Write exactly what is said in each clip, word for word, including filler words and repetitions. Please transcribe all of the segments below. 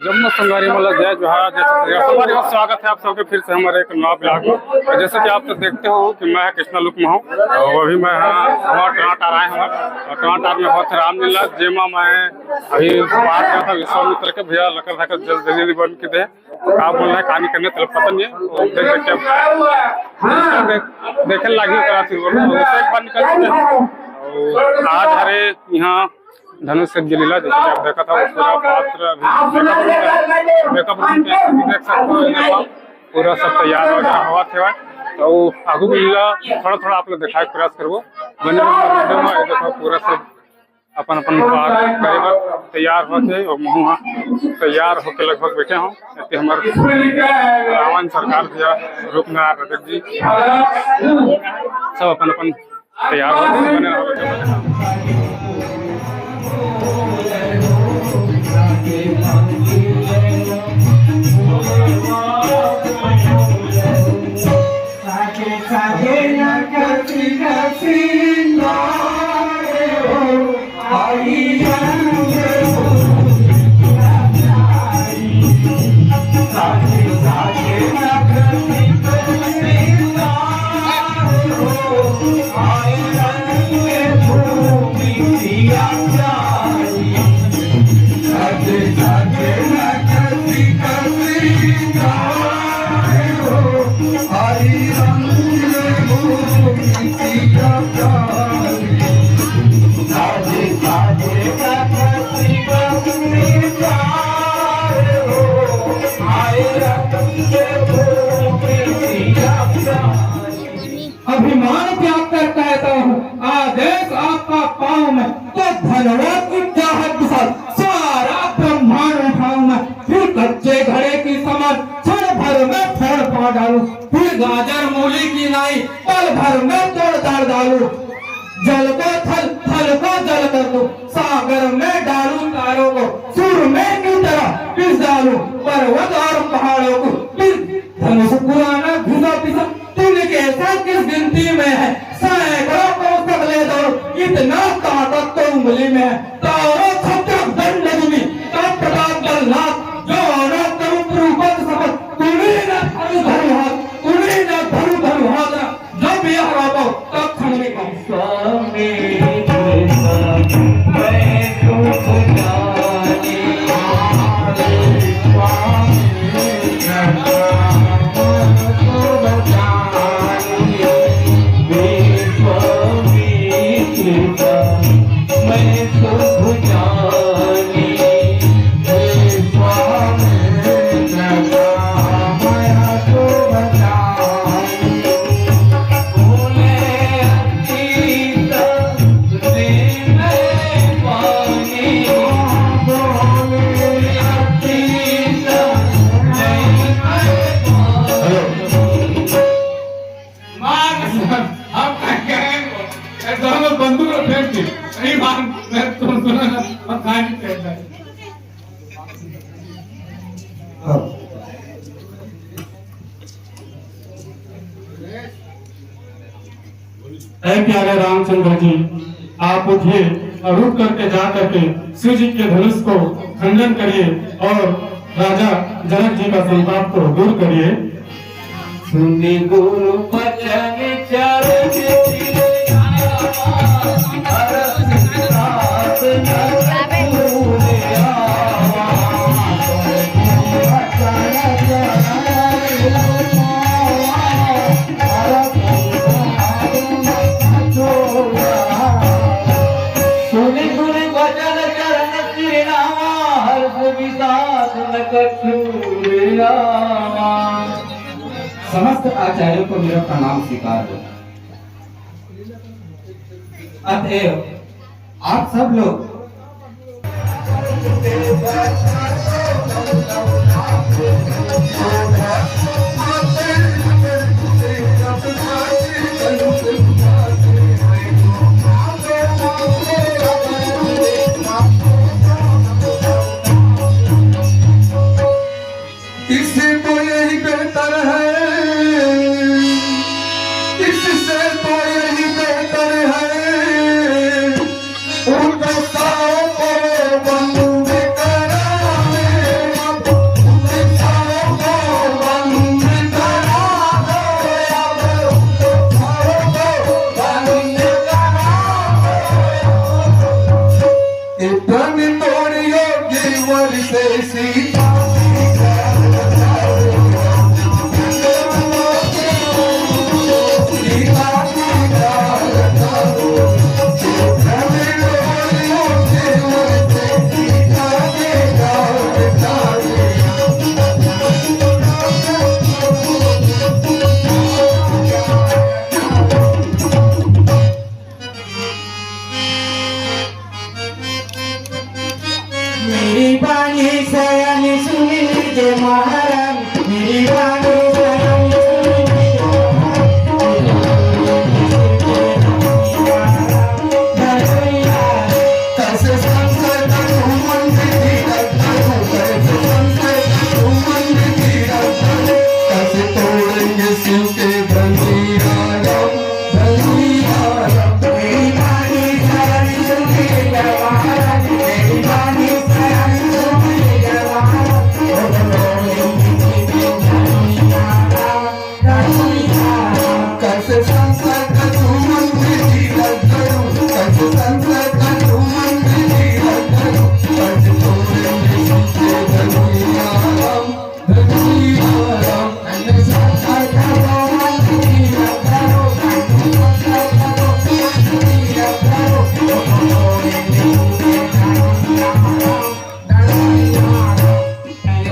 जम्मो संगवारी मन ला जय जोहार, जय छत्तीसगढ़। संगवारी हो, स्वागत है आप सबके फिर से हमारे एक नवा vlog में। और जैसे कि आप तो देखते हो कि मैं कृष्णा look में हूँ, और अभी मैं हाँ, हमारा टनाटार आए हमारे, और टनाटार में बहुत रामलीला, जेमा मैं अभी बात कर रहा था विश्वामित्र के, भैया लकर धकर जल्दी जल्दी बन के दे, तो का बोल रहा है, कहानी करने, चलो पता नहीं है, तो देख देखते हैं। देख, देखे लागी करा फिर बोलो, तो एक बार निकल चुके हैं। और आज हरे यहाँ धनुष से लीला, जैसे कि आप देखा था, वो पूरा पात्र अभी makeup room में है। Makeup room के स्थिति देख सकते हो, ये देखो, पूरा सब तैयार वगैरह हुआ थे। तो आगू की लीला थोड़ा थोड़ा आप लोग दिखाए, प्रयास करबो। बने रहो video में, ये देखो, पूरा सब अपन अपन पात्र करे बर तैयार होते और महू हा तैयार होके लगभग बैठे हों। ऐसे हमर रावण सरकार भैया, रूपनारायण रजक जी, सब अपन अपन तैयार हो, बने रहो। अभिमान त्याग कर कहता हूँ, आदेश आपका पाँव में, तो धन्यवाद की चाहत विशाल, सारा ब्रह्मांड उठाऊं मैं, फिर कच्चे घड़े की समान, क्षण भर में फोड़ पा डालूं, फिर गाजर मूली की नाई, पल भर में तोड़ ताड़ डालूं। जल को थल, थल को जल कर दूं, सागर में डालूं तारों को, सूरमे की तरह पिस डालूं, पर्वत और पहाड़ों को, फिर धनुष पुराना घिसा पिसा, तिनके से किस गिनती में है, सैकड़ों कोसक ले दौड़, इतना ताकत तो उंगली में है। तारो छत्रक दंड नजमी, तप प्रताप बलनाथ, जो अनाथ रूप रूपक सपत, तुणी न धरु धरु हाथ, तुणी न धरु धरु हाथ, जब यह रोको, तब क्षण में कहो। स्वामी कृपा, मैं दुख जानी, स्वामी कृपा। मार, हम कह गए, ये दोनों बंदूक फेंक दी। सही बात, मैं तो सुना ना, और कहानी कहता है। हाँ। ऐ प्यारे रामचंद्र जी, आप उठिए और उठ करके जा करके शिव जी के धनुष को खंडन करिए और राजा जनक जी का संताप को दूर करिए। सुनि गुरु बचन चरण सिर नावा, हरष सास न सूर आवा। सुनि गुरु बचन चरण सिर नावा, हरष विषाद न कछू रे आवा। समस्त आचार्यों को मेरा प्रणाम स्वीकार हो। अतएव आप सब लोग इससे तो यही बेहतर है, इससे तो यही बेहतर है, उनको सौ करोड़ बंद करावे। मेरी बानी सयानी सुन लीजे महाराज, मेरी बानी सयानी सुन लीजे महाराज। कैसे संसद का तुम मंदिर की रखा हो, कैसे संसद का तुम मंदिर की रखा हो, कैसे तोड़ेंगे शिव के बलिहारा।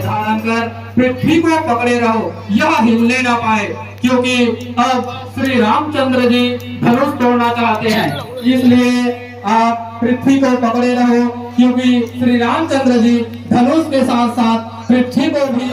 धारण कर पृथ्वी को पकड़े रहो, यह हिलने ना पाए, क्योंकि अब श्री रामचंद्र जी धनुष तोड़ना चाहते हैं, इसलिए आप पृथ्वी को पकड़े रहो, क्योंकि श्री रामचंद्र जी धनुष के साथ साथ पृथ्वी को भी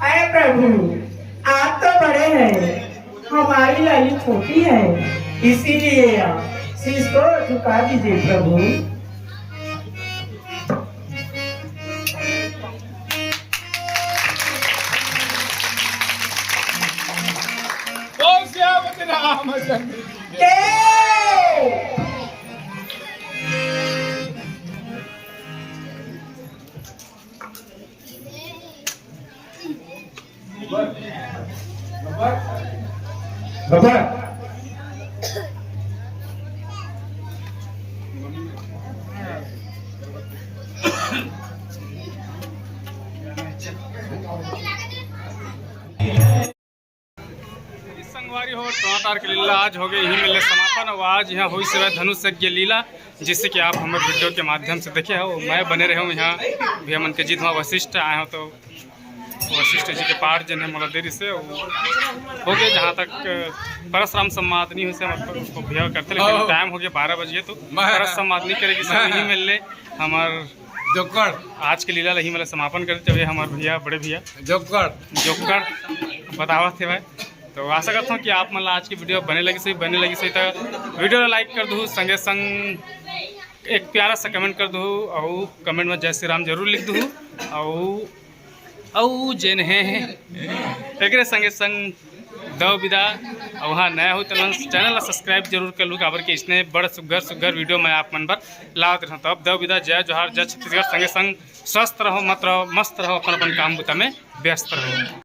अरे प्रभु, आप तो बड़े हैं, हमारी लाली छोटी है, इसीलिए आप शीश को झुका दीजिए प्रभु। बोल सियावत रामचंद्र की जय। संगवारी हो, तो अवतार के लीला आज हो गए इही मेर ले समापन, अउ आज यहाँ होइस हवय धनुष यज्ञ लीला, जिसे कि आप हमर वीडियो के माध्यम से देखे हो। मैं बने रहे हूँ यहाँ, भैया मन के जीत हुआ वशिष्ठ आए हो, तो वशिष्ठ जी के पाठ जेन हे मोला दे रिहिस हे, वो हो गए। जहाँ तक परसराम संवाद नहीं होइस हे, मतलब उसको भैया करते, लेकिन हाँ। टाइम हो गया, बारह बज गए, तो मैं परस संवाद नहीं करेगी, सब मैं इही मेर ले हमर जोकड़। आज के लीला ल इही मेर ले समापन करते हुए हमर भैया, बड़े भैया जोकड़। जोकड़ बतावत हे भाई। तो आशा करता हूँ कि आप मन ला आज की वीडियो बने लगिस होही, बने लगिस होही तो वीडियो ला लाइक कर दू, संगे संग एक प्यारा सा कमेंट कर दू, अउ कमेंट में जय श्री राम जरूर लिख दू, अउ अउ जेन हे एकरे संगे संग दव विदा। अउ हाँ, नया हो तो चैनल ला सब्सक्राइब जरूर कर लू, काबर के इसने बड़ सुग्घर सुग्घर वीडियो मैं आप मन बर लावत रहूँ। तो अब दव विदा, जय जोहार, जय छत्तीसगढ़। संगे संग स्वस्थ रहो, मत रहो, मस्त रहो, अपन अपन काम बुता में व्यस्त रहो।